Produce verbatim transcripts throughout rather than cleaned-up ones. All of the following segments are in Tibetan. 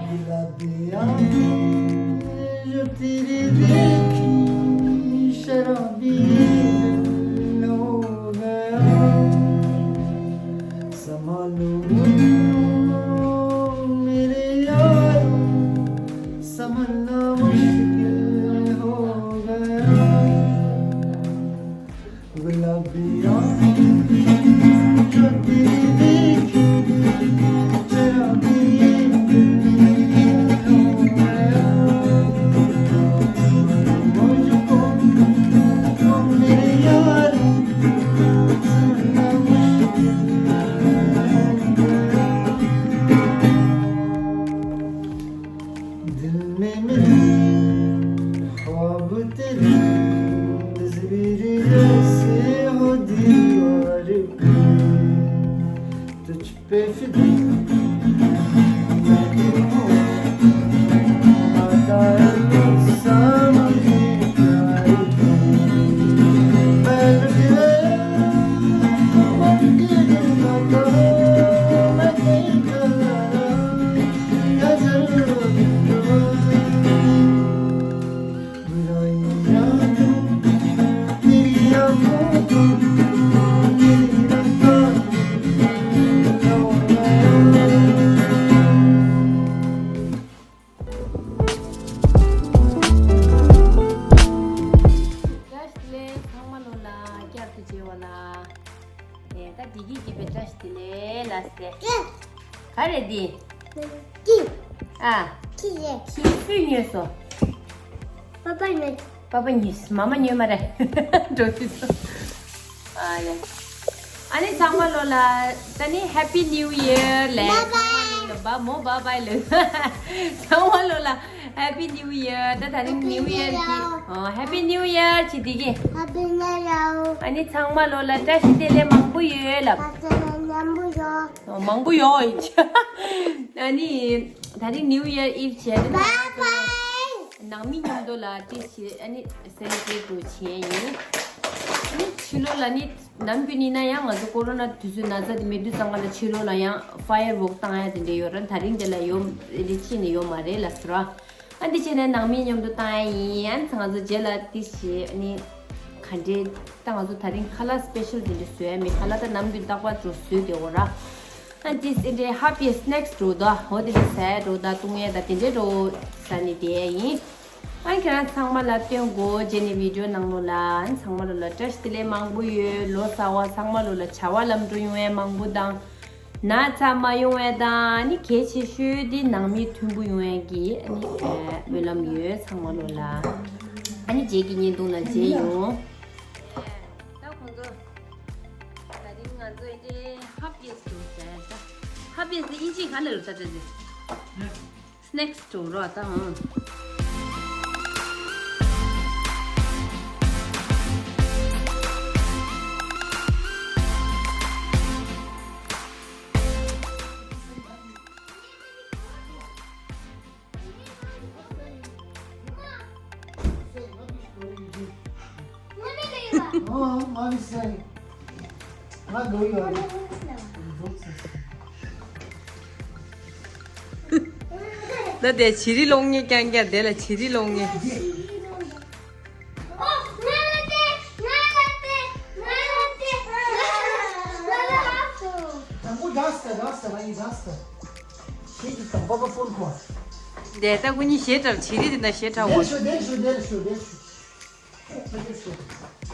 गुलाबिया जो तेरी देखी शराबी हो गया। संभालो मेरे यार, संभलना मुश्किल हो गया। गुलाबी आँखें जो तेरी देखी, शराबी ये दिल हो गया। मुझको ओ मेरे यार, समझना मुश्किल हो गया। दिल में मेरे ख्वाब तेरी तस्वीर जैसे हो दीवार पे, तुझ पे फिदा मैं हूँ। आता है गुस्सा मुझे प्यार का। मैं लुट गया, मैं लुट गया, मैं कहीं खो गया। བཀྲ་ཤིས་བདེ་ལེགས། ཚང་མ་ལོ་ལ་བསྐྱར་དུ་མཇལ་བ་ལ། ཨེ། ད་བདེ་སྐྱིད་ཀྱི་བཀྲ་ཤིས་བདེ་ལེགས་ལ་ཟེར། ག་རེ་འདི། ཀི། ཨ། ཁྱི་རེད། ཁྱི་སུས་ཉོས་སོང་། པ་པ་ཉོས། པ་པ་ཉོས། མ་མ་ཉོས་མ་རེད། འགྲོ་དུས་སོ། ཨ་ལེ། ཨ་ནི་ཚང་མ་ལོ་ལ་ད་ནི་Happy New Year ལེ། Bye bye. ཚང་མ་ལོ་ལ་བ་མོ་bye bye ལེ། ཚང་མ་ལོ་ལ་Happy New Year. ད་ད་རིང་New Year གི། ཨོ། Happy New Year བྱེད་དེ་གི། Happy New Year. ཨ་ནི་ཚང་མ་ལོ་ལ་བཀྲ་ཤིས་བདེ་ལེགས་མང་པོ་ཡོད་ལབ། བཀྲ་ཤིས་བདེ་ལེགས་མང་པོ་ཡོད། ཨོ། མང་པོ་ཡོད། ཨ་ནི་ད་རིང་New Year Eve བྱས་ཏེ། Bye bye. ནང་མི་མཉམ་དུ་ལ་ཏི་ཞེ་ཨ་ནི་celebrate འགྲོ་བྱས་ཡིན། ཨ་ནི་ཕྱི་ལོ་ལ་ནི་ནམ་རྒྱུན་ཡིན་ན་ཡང་ང་ཚོ་ཀོ་རོ་ན་དུས་ཚོད་ན་ཚ་དེ་མེད་དུས་ཙང་ང་ལ་ཕྱི་ལོ་ལ་ཡང་firework བཏང་ཡ་དེ་འདྲ་ཡོད་ར། ད་རིང་དེ་ལ་ཡོད་རེ་ཅི་ནས་ཡོད་མ་རེད་ལ་ཟེར་བ། ཨ་འདི་བྱས་ནས་ནང་མི་མཉམ་དུ་བཏང་ཡ་ཡིན། ཨ་ནི་ང་ཚོ་རྗེས་ལ་ཏི་ཞེ་ཨ་ནི་ག་འདྲའི་ད་ང་ཚོ་ད་རིང་ཁ་ལག་special དེ་འདྲ་བཟོ་ཡ་མེད། ཁ་ལག་ད་ནམ་རྒྱུན་རྟག་པར་འགྲོ་བཟོས་དེ་འོ་ར། ཨ་ཏི་སེ་འདྲའི་ཧ་པི་snacks འགྲོ་ད་འོ་དེ་འདྲ་ཟ་ཡ་འགྲོ་ད་བཏུང་ཡ་ད་དེ་འདྲའི་འགྲོ་ཟ་ནས་བསྡད་ཡ་ཡིན། ཨ་ཁྱེད་རང་ཚང་མ་ལ་སྟོན་གོ་རྗེས་ནས་video ནང་ལོ་ལ། ཨ་ཚང་མ་ལོ་ལ་བཀྲ་ཤིས་བདེ་ལེགས་མང་པོ་ཡོད། ལོ་གསར་བ་ཚང་མ་ལོ་ལ་བྱ་བ་ལམ་འགྲོ་ཡོང་ཡ་མང་པོ་དང་། ན་ཚ་མ་ཡོང་བ་དང་། ཨ་ནི་གལ་ཆེ་ཤོས་དེ་ནང་མི་མཐུན་པོ་ཡོང་བ་གི་ཨ་ནི་སྨོན་ལམ་ཡོད་ཚང་མ་ལོ་ལ། ཨ་ནི་རྗེས་ཀྱི་བརྙན་ཐུང་ལ་མཇལ་ཡོང་། ད་ཁོང་ཚོ་ད་རིང་ང་ཚོ་ཨེ་ཧབ་ཡེས་འགྲོ་ཟེར། ད་ཧབ་ཡེས་དེ་དབྱིན་ཇིའི་ག་ལ་རེད་ད་ད་དེ། Snacks འགྲོ་རོགས་དང་། ད་དེ་བྱི་རི་སློང་ངེ་རྐྱང་རྐྱང་དེ་ལ་བྱི་རི་སློང་ངེ། དང་པོ་རགས་སྟེ་རགས་སྟེ་ར་ཡི་རགས་སྟེ། ཞེས་ཀྱི་དང་པོ་པ་པོར་ཁོ། དེ་ལྟ་ཀུ་ཉི་ཞེ་དྲག་བྱི་རི་དེ་འདྲ་ཞེ་དྲག་འོ། དེར་ཤོ་དེར་ཤོ་དེར་ཤོ་དེར་ཤོ།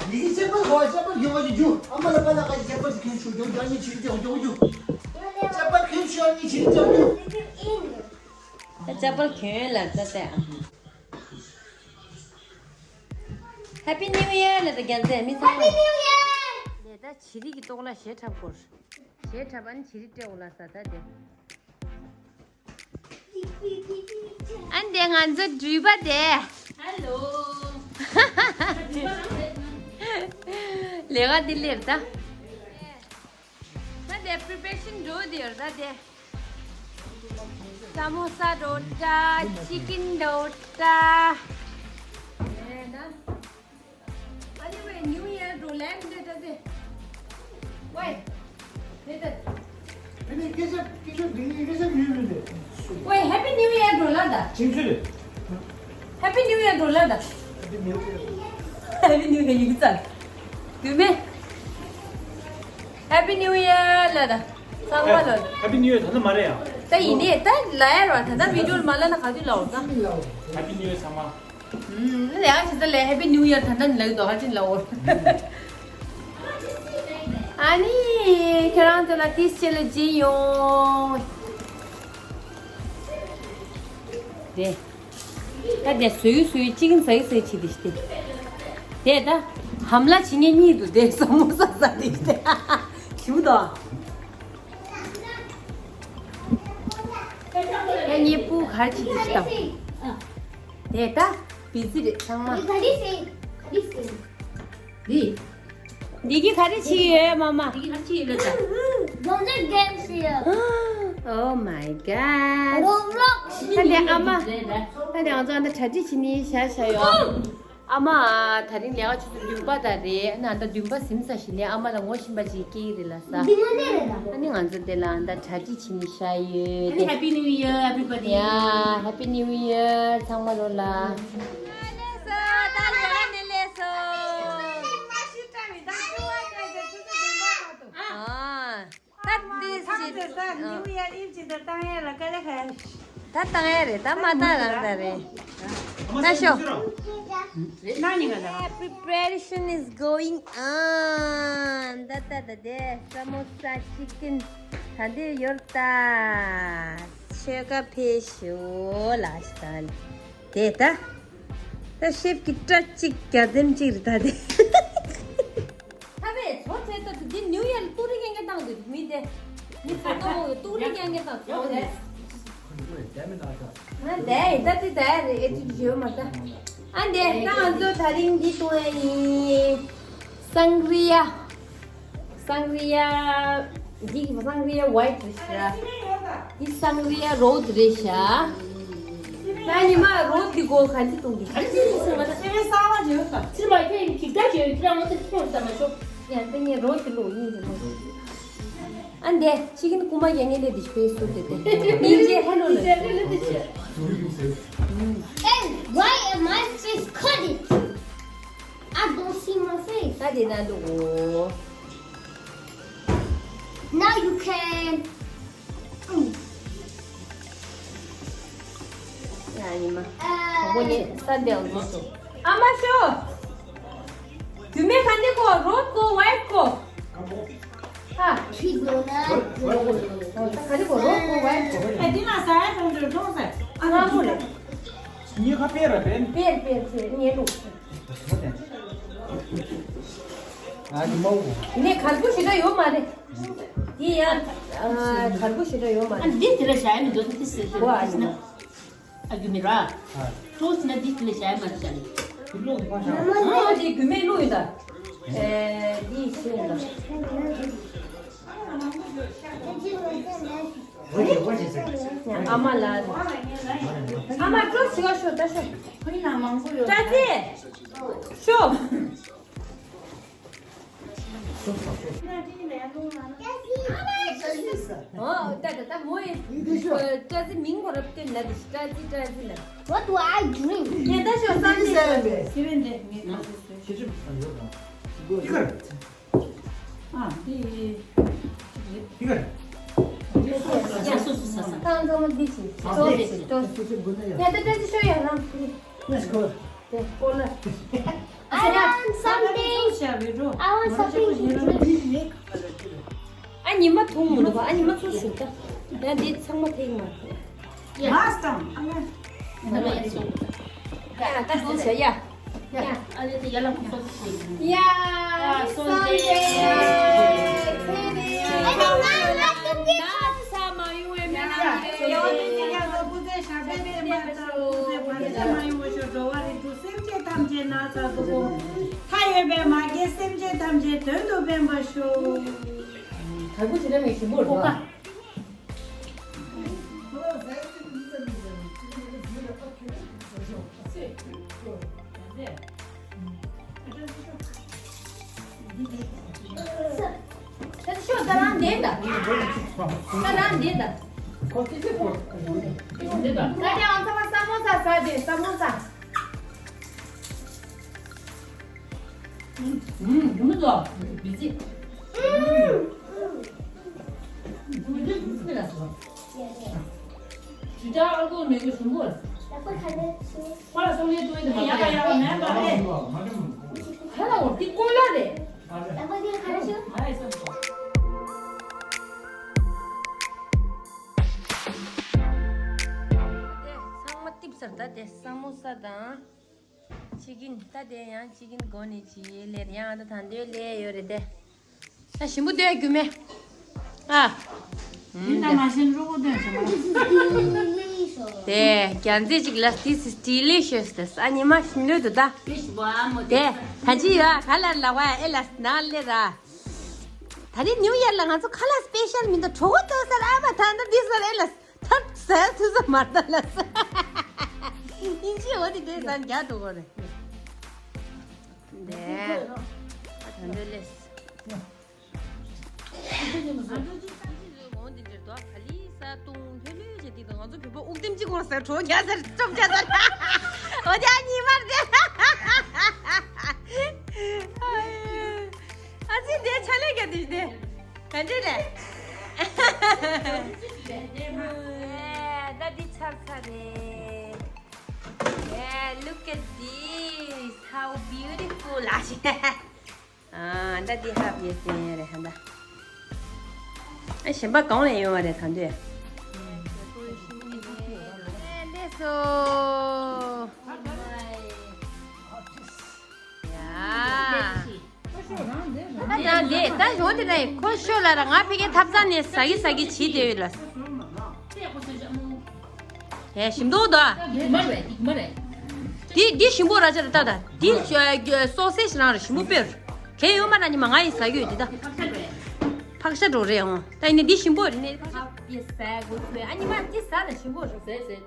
ལི་ཁི་ཅེ་པར་གོ་ཅེ་པར་ཡོང་བ་ཅི་རྒྱུ། ཨ་མ་ལ་པ་ལ་ཀ་ཅེ་པར་ཁྱོད་ཤོ་རྒྱུ་རྒྱ་ཉི་བྱི་རི་ཅེ་རྒྱུ་རྒྱུ། ཅེ་པར་ཁྱོད་ཤོ་ཉི་བྱི་རི་ཅེ་རྒྱུ། ད་ཅེ་པར་ཁྱོད་ལ་ད་ད་ཨ། Happy New Year ལ་ད་རྒྱལ་མཚན་མི་ཚང་མ། Happy New Year. དེ་ད་བྱི་རི་གི་ཏོག་ལ་ཞེ་ཁྲབ་སྐོར། ཞེ་ཁྲབ་ཨན་བྱི་རི་སྤྲེའུ་ལ་ས་ད་དེ། ཨན་དེ་ང་ཚོ་འགྲུལ་པ་དེ། Hello. ལས་ཀ་འདི་ལེར་ད། ད་དེ་preparation འགྲོ་དེར་ད་དེ། ས་མོ་ས་འགྲོ་ད། chicken འགྲོ་ད། Anyway, New Year འགྲོ་ལེགས་འདི་ད་དེ། ཝེ། དེ་ནས་སྐད་ཆ་སྐད་ཆ་འདི་ནས་སྐད་ཆ་ཡོད་མིན་ཏེ། ཝེ། Happy New Year འགྲོ་ལ་ད། ཅིང་ཚུལ། Happy New Year འགྲོ་ལ་ད། Happy New Year། Happy New Year ཡིན་ཙང་། དུས་མེད། Happy New Year ལ་ད། ཚང་མ་ལ། Happy New Year ད་ནི་མ་རེད་ཡ། ད་ཡིན་ནས་ད་ལ་ཡ་རོ། ད་ད་བི་ཌིའོ་མ་ལ་ན་ག་དུས་ལ་འོ་ད། Happy New Year ཚང་མ། ཨུམ། ལ་ཡ་ཅི་ད་ལ་Happy New Year ད་ད་ནི་ལ་ཡོད་དོ་ཧ་ཅིན་ལ་འོ། ཨ་ནི་ཁྱེད་རང་ཚོ་ལ་ཏིས་ཅེ་ལ་ཇི་ཡོང་། དེ། ད་དེ་བཟོས་བཟོས་ཅིག་ཟ་ཡི་ཟ་ཡི་བྱེད་དེ་ཤི་དེ། དེ་ད་ཧམ་ལ་བྱེད་ངེས་གཉིས་འདུག་དེ་སོ་མོ་ཟ་ཟ་དེ་ཤི་དེ། ཞིམ་དོ། ཡ་ངའི་སྤུ་གར་བྱེད་དེ་ཤི་དང་། དེ་ད་བི་ཙི་རེད་ཚང་མ། འདི། འདི་གི་ག་རེ་བྱེད་ཡོད་མ་མ། འདི་གི་ག་རེ་བྱེད་ཡོད་ལ་ད། Don't the games here. Oh my god. Roblox. ད་ལྟ་ཨ་མ། ད་ལྟ་ང་ཚོ་ཨ་ད་གྲ་སྒྲིག་བྱེད་ནི་ཤ་ཤ་ཡོད། ཨ་མ། ད་རིང་ལས་ཀ་ཆུ་ཚོད་བདུན་པ་ད་རེད། ཨ་ནི་ཨ་ད་བདུན་པ་ཟིན་ས་ཞིག་ནས་ཨ་མ་ལ་ངོ་ཤེས་པ་ཅིག་སྐྱེ་གི་རེད་ལ་ས། འདི་ང་ནས་རེད་ད། ཨ་ནི་ང་ཚོ་དེ་ལ་ཨ་ད་གྲ་སྒྲིག་བྱེད་ནི་ཤ་ཡོད་དེ། Happy New Year everybody. Yeah, Happy New Year ཚང་མ་ལོ་ལ། ལེགས་སོ། ད་ལས་ཀ་ནས་ལེགས་སོ། ཨ། ད་ཏིས་ཅི། ད་ནིའུ་ཡར་ཨིབ་ཅི་ད་བཏང་ཡས་ལ་དཀའ་ལས་ཁག་ཡ། ད་བཏང་ཡས་རེད། ད་མ་བཏང་རང་ད་རེད། ད་ཤོག་ན་ནི་ག་ལ། Preparation is going on. ད་ད་ད་དེ་ས་མོ་ས་ཅི་ཀིན་ད་འདི་ཡོད་ད། ཆོས་ཀ་ཕེ་ཤོ་ལ་ཤ་ད་དེ་ད། ད་ཤེབ་ཀྱི་སྐྲ་གཅིག་རྒྱ་ལྡན་གཅིག་རེད་ད་དེ། ཐ་བས་ཚོ་ཚད་ད་དུ་འདི་ནིའུ་ཡར་ལ་ཏུ་རི་ཀན་ཀན་བཏང་འདུག་མི་དེ། མི་ཚོ་ཏོ་ཏུ་རི་ཀན་ཀན་བཏང་ཚོ་དེ། ང་དེ་ད་དེ་དེ་རེད་ཨེ་ཅིག་ཞུ་མ་ད། ཨ་འདི་ད་ང་ཚོ་ད་རིང་འདི་གཏོང་ཡ་ཡིན། སང་རི་ཡ། སང་རི་ཡ། འདི་སང་རི་ཡ་ཝའིཊ་རེད་ཤག་འདི་སང་རི་ཡ་རོད་རེད་ཤག་ད་ཉི་མ་རོ་དེ་གོ་ག་ཚོད་གཏོང་གི། ཨ་ཙི་ཙི་ཙི་མ་ད་སེ་བའི་གསང་བ་བྱེད་ཡོད་ད། ཙི་མ་ཁྱོད་ཀྱི་ད་བྱེད་ཡོད་ཁྱེད་རང་ངོ་ཚ་ཁྱོད་ཙམ་མ་ཤོག་ཡ་ད་ངས་རོ་དེ་ལོ་ཡིན་ཟེར་མ་ཤོག་ཨ་འདས་ཅི་གིན་ཀུ་མ་རྒྱ་ངས་ལས་དེ་ཤི་པའི་སུ་དེ་དེ་ནིན་ཅེ་ཧེ་ལོ་ལ། Hey, why am I face coded? I don't see my face. ད་དེ་ན་འདུག་གོ Now you can. ཡ་ཉི་མ། གོ་ནི་ས་འདེའུ་འདུག་སོ། ཨ་མ་ཤོ། དུ་མེ་ག་འདི་གོ་རོད་གོ་ཝའིཊ་གོ་ཧ། ག་འདི་གོ་རོད་གོ་ཝའིཊ་གོ་ཨ་འདི་ན་ས་ཡ་གྲོང་ཚོའི་གྲོང་ས། ཨ་ང་མོ་རེད། ཉི་ཁ་པེ་ར་པེན། པེར་པེར་པེར་ཉེ་ལུགས། ཨ་ནི་མ་འོ། ནས་གར་པོ་ཞེ་དྲག་ཡོད་མ་རེད། འདི་ཡང་གར་པོ་ཞེ་དྲག་ཡོད་མ་རེད། ཨ་འདི་དེ་ལ་བཞག་ཡ་མི་འདུག་འདི་ཟེར་དེ་གོ་ཨ་ལ་ནི་ན། ཨ་རྒྱུ་མི་ར། ཏོ་ཟེར་ན་འདི་དེ་ལ་བཞག་ཡ་མ་རེད་བཞག་ནི། འདི་ལོག་འདི་མ་བཞག་ཨ་འདི་རྒྱུ་མེད་ལུགས་ཡིན་ད། ཨེ་འདི་ཤེས་ཡིན་ད། ཨ་མ་ལ། ཨ་མ་ཀྲོ་ཞིག་ཤོ་ད་ཤོ། ཀྲ་ཙེ། ཤོ། ཨོ་ད་ད་ད་མོ་ཡི། ཀྲ་ཙེ་མིང་གོ་རབ་སྟེ་ན་དེ་ཀྲ་ཙེ་ཀྲ་ཙེ་ལ། What do I drink? ཉེ་ད་ཤོ་ས་ནི་ཤོ། ཁྱེད་རེ་འདྲེ་ངེད་ད་ཤོ་ཤོ། ཨ་འདི། ཡ་སོ་སོ་ས་ས། ཏང་ཏང་མ་འདི་ཅི། ཏོ་ཅི་ཏོ་ཅི། ཡ་ཏ་ཏ་ཅི་ཤོ་ཡ་རང་འདི། Let's go. དེ་ཀོ་ལ། I want something. I want something to drink. ཨ་ཉི་མ་འཐུང་མི་འདུག་ཨ་ཉི་མ་ཚུར་ཞུགས་ད། ཡ་འདི་ཚང་མ་ཐེག་མ། ཡ། མ་སྟང་ཨ་མ། ཡ་ད་འདི་བྱ་ཡ། ཡ། ཨ་ལེ་དེ་ཡ་ལ་ཁོ་སོ་སོ་ཞིག་ཡ། སོ་སོ་ཞིག་ཨ་ནི་ང་ལ་ཀུན་གྱི་ཚོགས་ས་མ་ཡོང་བའི་མི་ལ་ཡ་ཡ་ཡ་ཡ་སྐུ་ཚེ་ཞབས་པད་བརྟན་པར་ཤོག་སྐུ་ཚེ་བར་ཆད་མ་ཡོང་བར་ཤོག་འགྲོ་བ་རིགས་དྲུག་སེམས་ཅན་ཐམས་ཅད་ན་ཚ་སྡུག་པོ་མཐའ་ཡས་པའི་མ་རྒན་སེམས་ཅན་ཐམས་ཅད་དོན་དུ་ཕན་པར་ཤོག་དར་པོ་ཇི་ལྟར་མི་ཞིམ་པོ་རེད་པ། ད་ཤོག་ད་རང་འདེད་ད། ཁོ་ཚོ་ཚེ་ཁོ་ཁོ་ཚོ་ཚེ་ཁོ་ཁོ་ཚོ་ཚེ་ད། ད་དེ་ཨང་ཚ་བ་ས་མོ་ས་ས་དེ་ས་མོ་ས། ཨུམ། ཨུམ། ཡུམ་ཚོ། བི་ཛི། ཨུམ། ཨུམ། ཨུམ། ཨུམ། ཨུམ། ཨུམ། ཇི་ལྟར་ཨར་གོ་མེ་གོ་ཞུམ་པོ། ཁོ་ལ་སོང་ལེ་ཏོའི་དེ་མ་ཡ་ཡ་མེ་མ་རེད། ཁ་ལ་འོ་དེ་ཀོ་ལ་རེད། ཚང་མ་ཏིབ་སར་ད་དེ་ས་མོ་ས་དང་། ཅི་ཀིན། ད་དེ་ཡང་ཅི་ཀིན་གོ་ནི་ཅི་ལེར་ཡང་ད་ད་འདོད་ལེ་ཡོད་རེད་དེ། ད་ཞིམ་པོ་འདོད་རྒྱུ་མེད། ཨ། ཡིན་ད་མ་ཤེས་རོགས་འདོད་ཞིམ་པོ། དེ་རྒྱ་མཚན་ཅིག་ལ། This is delicious. དེ་ཨ་ཉི་མ་ཞིམ་ལོས་འདུག་ད། དེ་ད་ཅི་ཡོད་ག་ལ་ལ་བ་ཨེ་ལ་ན་ལེ་ར། ད་རེས་ནིའུ་ཡར་ལ་ང་ཚོ་ཁ་ལག་སྤེ་ཤལ་མི་འདུག་གྲོགས་པོ་ཐོག་སར་ཨ་མ་ད་ད་འདི་སར་ཨེ་ལ། ཐབས་ཟ་ཐུ་ས་མ་ད་ལ་ས། ཨིན་ཇི་འོ་དེ་དེ་ཟ་རྒྱ་འགྲོ་གོ་རེད། དེ་ད་འདོད་ལེས། འོང་དེ་འདིར་དོ་ག་ལི་ས་ཏུང་ལྷོད་ལྷོད་བྱེད་དེ་དང་ང་ཚོ་བོད་པ་དབུགས་ལྡེམ་གཅིག་གོང་ཟེར་གྲོགས་རྒྱ་ཟེར་སྐྲོམ་རྒྱ་ཟེར། འོ་དེ་ཨ་ཉི་མར་དེ། ཨ་ཙི་དེ་ཆ་ལེ་རྒྱ་དེ་དེ། ག་འདྲ་རེད། ད་འདི་ཆར་ཆར་རེད། Yeah, look at this. How beautiful. ཨ་ད་འདི་ཧབ་ཡེ་སེ་རེད་ཧ་ད། ཨ་གཞན་པ་གང་ལས་ཡོང་བ་རེད་ད་འདི། ལས་སོ། ཡ། ད་ཡང་དེ་ད་ཞོ་དེ་ནས་ཁོ་ཤོ་ལ་ར་ང་ཕ་གིའི་ཐབ་ཚང་ནས་ཟ་གི་ཟ་གི་བྱིས་དེ་ཡོད་ལ། ཧེ་ཞིམ་འདུག་ད། མ་རེད་མ་རེད། དེ་དེ་ཞིམ་པོ་ར་ཅར་ད་ད་དེ་སོ་སེ་ཞིག་རང་ར་ཞིམ་པོ་དཔེར་གལ་ཡོད་མ་ར་ཉི་མ་ང་ཡི་ཟ་གི་ཡོད་དེ་ད། ཕག་ཤ་འགྲོ་རེད་འོང་ད་ཡིན་ནི་དེ་ཞིམ་པོ་རེད་ནི། ཕག་ཤ་ཟ་དགོས་ཚོད་ཨ་ཉི་མ་དེ་ཟ་ན་ཞིམ་པོ་རེད། ཟས་ཟས་དེ་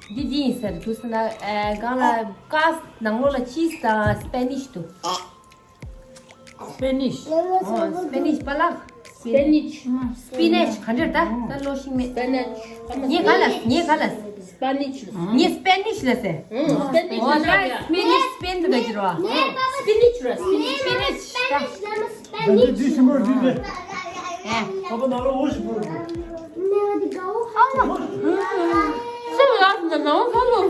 འདི་འདི་ཡིན་ཟེར་དུས་ན་ཨ་གང་ལ་ཀ་ནང་ལོགས་ལ་ཅིས་དང་སྤེ་ནིཤ་འདུག་སྤེ་ནིཤ། ཨོ་སྤེ་ནིཤ་པ་ལགས། སྤེ་ནིཤ། སྤི་ནེཆ་ག་འདྲ་ད་ད་ལོ་ཤིང་མེད། སྤེ་ནེཆ། ངས་ག་ལ་ངས་ག་ལ། སྤེ་ནིཤ། ངས་སྤེ་ནིཤ་ལ་ཟེར། ཨོ་སྤེ་ནིཤ། ཨོ་ད་སྤེ་ནིཤ་སྤེན་དུ་ད་ཀྱི་རོ། སྤེ་ནིཤ་ར་སྤེ་ནིཤ། སྤེ་ནིཤ་ད། ད་འདི་འདི་ཞིམ་པོ་འདི་རེད། ཨེ། ཁ་པ་ནང་ལ་འོ་ཞིམ་པོ་རེད། སེམས་ལ་ན་ནང་ཁ་ལོ།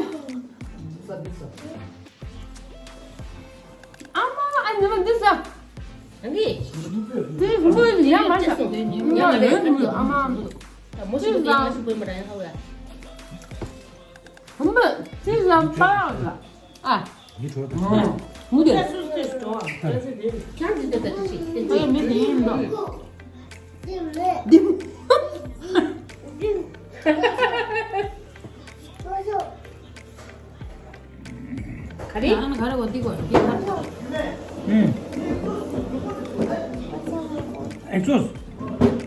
ཨ་མ་ཨ་ཉི་མ་འདི་ཟ། འདི་ཟ་འདི་ཟ་འདི་ཡ་མ་ཟ། ཡ་མ་ཟ། ཨ་མ་མོ་ཞིག་འདི་ང་ཞིག་པོ་མ་ར་ཡ་ཧ་ཝ་ཡ། ཧམ་པ་འདི་ཟ་པ་ཡ་ཟ། ཨ། མི་ཁྲོ་ད། མུ་དེ། ཁྱང་འདི་འདི་ད་ཅི་ཞིག་ཨ་མི་འདི་ཡིན་ནོ། འདི། ག་རེ། ཨ་ནི་ག་རེ་གོ་འདི་གོ་འདི་ག་རེ། ཨུམ། ཨེ་ཚོས།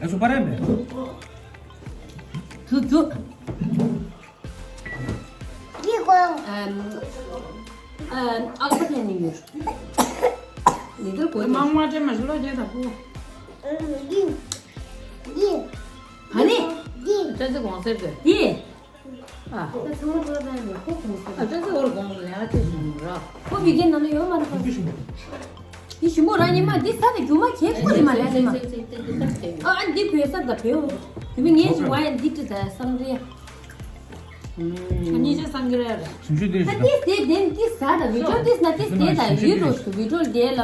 ཨེ་ཚོ་པ་རེ་མེ། ཁྱུ་ཁྱུ། འདི་གོ། ཨམ། ཨམ། ཨ་ཁ་ཐན་ནི་ཡོད། འདི་འདྲ་གོ། མང་མ་ཅན་མ་ཞུ་ལོ་རྒྱས་དང་པོ། ཨམ། འདི། འདི། ག་ནི། འདི། ཅན་ཙི་གོང་སེར་གི། འདི། ཨ། ད་ཚང་མ་ཚོ་ད་ནི་ཁོ་གོང་ས། ཨ་ཅག་ཚེ་འོར་གོང་ལ་ཡང་ཅེས་ཞུ་ར། ཁོ་བི་གའི་ནང་ལ་ཡོད་མ་རེད་པ། འདི་ཞིམ་པོ་ར་ཉི་མ་འདི་ས་དེ་རྒྱུ་མ་ཁྱེད་ཁོ་རེད་མ་རེད་ཉི་མ། ཨ་ཨ་འདི་བོད་ས་ད་བོད་འོ། རྒྱུ་མ་ངས་ཞུ་བ་ཡང་འདི་ཀྲི་ད་སང་རེད། ཉི་ཆ་སང་གི་རེད། ཞིམ་ཤོས་འདི་ད་ཞིམ། ཏིས་དེ་དེ་ཏིས་ད་ད་བི་ཌིའོ་ཏིས་ན་ཏིས་དེ་ད་ཡུལ་འགྲོ་ཞུ་བི་ཌིའོ་དེ་ལ།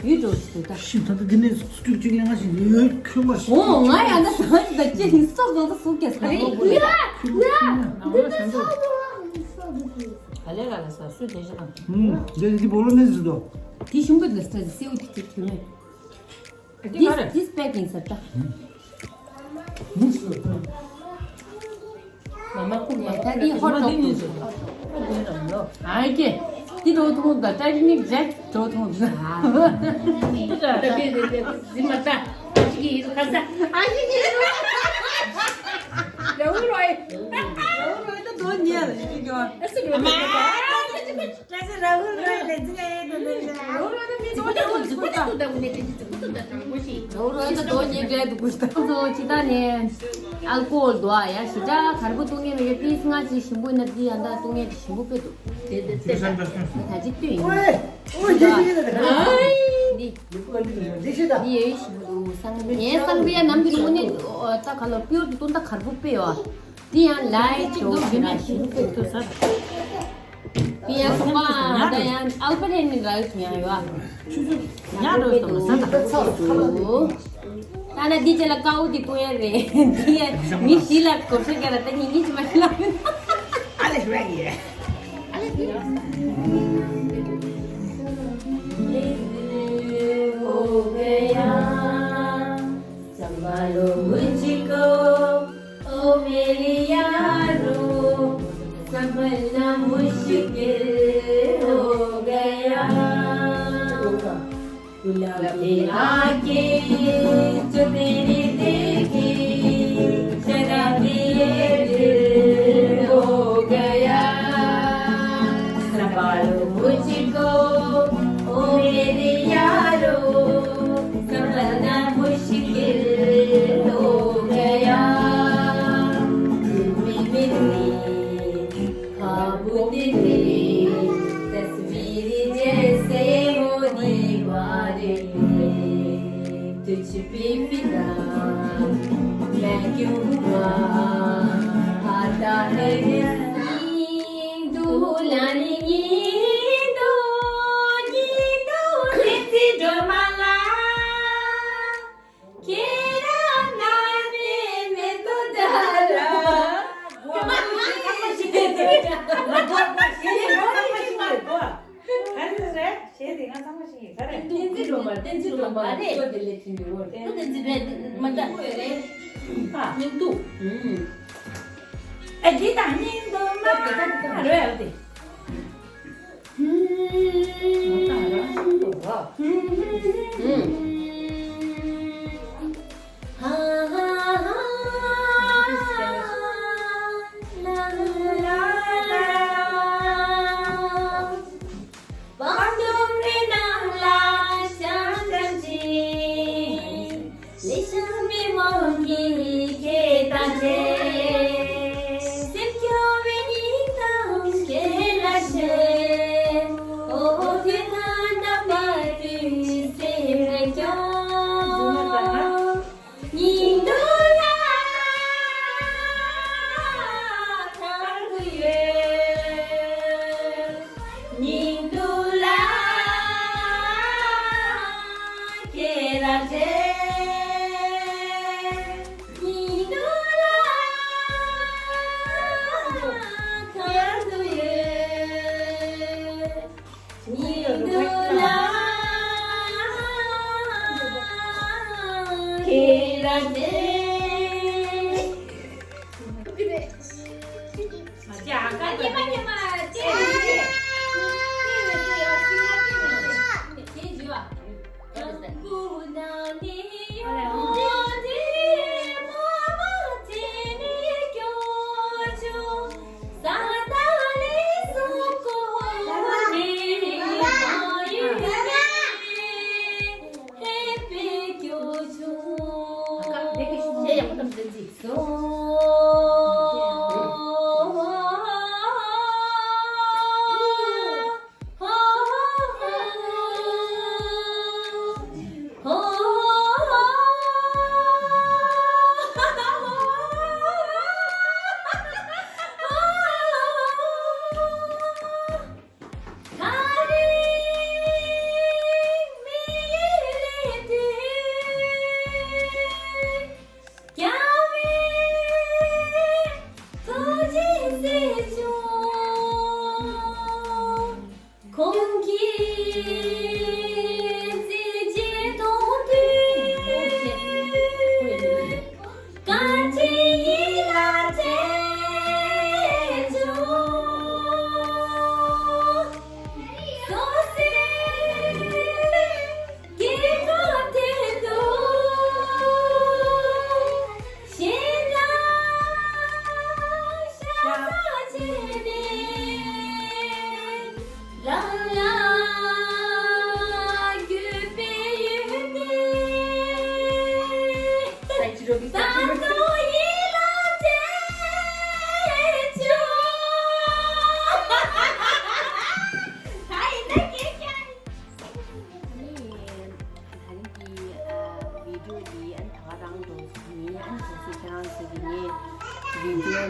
ཡུལ་འགྲོ་ཞུ་ད། ཤི་ད་ད་དེ་ནས་སུ་ཅིག་ཅིག་ལེན་ང་ཞིག་ཡོད་ཁྱོད་མ་ཤི། ཨོ་ང་ཡང་ད་ད་ད་ཅི་ནི་སོག་སོག་ད་སུ་སྐྱེ་ས་ཡོད་གོ་ཡ་ཡ། འདི་ད་སོག་སོག་ད་སུ་སྐྱེ་ས། ག་ལེ་ག་ལེ་ས་སུ་དེ་ཞིག་དང་། ཨུམ། དེ་དེ་བོ་ལོ་ནས་ཟིན་ཏོ། དེ་ཞུམ་པོ་དེ་ལ་ས་སེའུ་དེ་དེ་དེ་མེད། འདི་ག་རེ། This this bag is a duck. མ་མ་ཁུག་མ་ད་འདི་ཧོ་ཊོག་ཏུ། ཨ་ཀེ། འདི་འགྲོ་ཐུང་ད་ད་ནི་ཇེག་འགྲོ་ཐུང་ད། ད་དེ་དེ་དེ་ཟི་མ་ད། ཅི་གི་ཡིན་ཁ་ས། ཨ་ཡི་ཡི། ཡའུ་རོའི། ཡའུ་རོའི་ད་དོ་ཉལ་ཡི་གི་གོ། ཨ་སི་རོ། རྡོ་རོལ་དང་རྡོ་རྗེ་འདྲ་འདུག་གུ་ཤི་ཏང་ཚོ་ཅི་ད་ནས་ཨལ་ཀོ་ཧོལ་འདུག་ཨ། ཡ་ཞི་དྲག་གར་པོ་བཏུང་ངེས་མེད་ཀྱི་ཏིས་ང་ཅི་ཞིམ་པོ་ཡིན་ན་འདི་ཡ་འདྲ་བཏུང་ངེས་ཀྱི་ཞིམ་པོ་དཔེ་འདུག་དེ་དེ་དེ་ད་ཅིག་བཏུང་ཡིན། འདི་འདི་ཡོད་ཞིམ་པོ་འདུག་སང་ངའི་སང་པི་ཡ་ནམ་གྱི་ལུང་ནི་ད་ག་ལོ་པིའུར་དུ་བཏུང་ད་གར་པོ་དཔེ་ཡོད་ཨ། འདི་ཡང་ལའི་ཅིག་འདུག་ཞི་ན་ཞིམ་པོ་དཔེ་འདུག་ས། ཡང་སོང་པ་ད་ཡང་ཨལ་པ་རེ་ནི་ར་ཡོད་ཡང་ཡོད། ཆུ་ཆུ་ཡང་རོ་སོང་ས་ད་ཚོ་ཚོ། ད་ན་འདི་ཅེ་ལ་ཀའུ་འདི་ཀུ་ཡ་རེ་འདི་ཡ་མི་ཤི་ལ་གོ་ས་ག་ར་ད་ཉིན་གཉིས་ཅི་མ་ཤི་ལ་མི་ན། ཨ་ལེ་ཤི་བ་ཡི་ཨ་ལེ་ཤི་བ། संभालो मुझको, ओ मेरे यारो, संभलना मुश्किल हो गया। गुलाबी आंखें जो तेरी देखी, शराबी ये दिल हो गया। संभालो मुझको, ओ मेरे यारो, संभलना मुश्किल हो गया। दिल में मेरे ख्वाब तेरे, तस्वीर जैसे हो दीवारे। तुझ पे फिदा मैं क्यों हुआ, आता है दुल्हन नींदो, नींदो, नींदो, नींदो, नींदो, केरा नाने में तो डाला। བསྟན་འཛིན་སྒྲོལ་མ། བསྟན་འཛིན་སྒྲོལ་མ་རེད། བསྟན་འཛིན་སྒྲོལ་མ་རེད། བསྟན་འཛིན་རེད་མ་ད། སྙིང་སྡུག་ཨ་འདི་དང་སྙིང་སྡུག་མ་རེད་ཨ་དེ།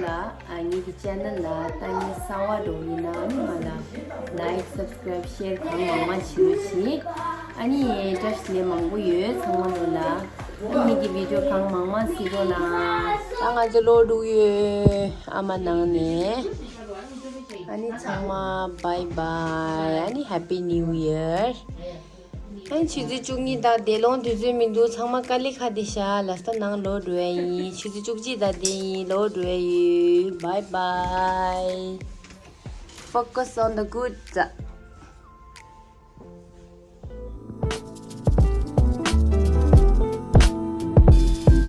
ལ་ཨ་ངེད་ཀྱི་ཅེ་ནལ་ལ་ལྟ་མཁན་གསར་པ་འདྲ་བོ་ཡིན་ན་ཨ་ནི་ང་ལ་ལའིཀ་སབ་སི་ཀ་རའིབ་ཤེར་གང་མང་མང་བྱེད་རོགས་གྱིས། ཨ་ནི་བཀྲ་ཤིས་བདེ་ལེགས་མང་པོ་ཡོད་ཚང་མ་ལོ་ལ། ཨ་ནི་ངེད་ཀྱི་བི་ཌིའོ་གང་མང་མང་གཟིགས་རོགས་གནང་། ད་ང་ཚོ་ལོག་འགྲོ་གི་ཡོད་ཨ་མ་ནང་ནས། ཨ་ནི་ཚང་མ་བའི་བའི། ཨ་ནི་Happy New Year. ཨ་ནི་ཆུ་ཚོད་བཅུ་གཉིས་དང་བདེ་ལོང་དུས་ཚོད་མི་འདུག་ཚང་མ་དཀའ་ལས་ཁག་བསྡད་ཤག་ལ་སྟ་ནང་ལོག་འགྲོ་ཡ་ཡིན། ཆུ་ཚོད་བཅུ་གཅིག་དང་བདེ་ཡིན་ལོག་འགྲོ་ཡ་ཡིན། Bye bye. Focus on the good.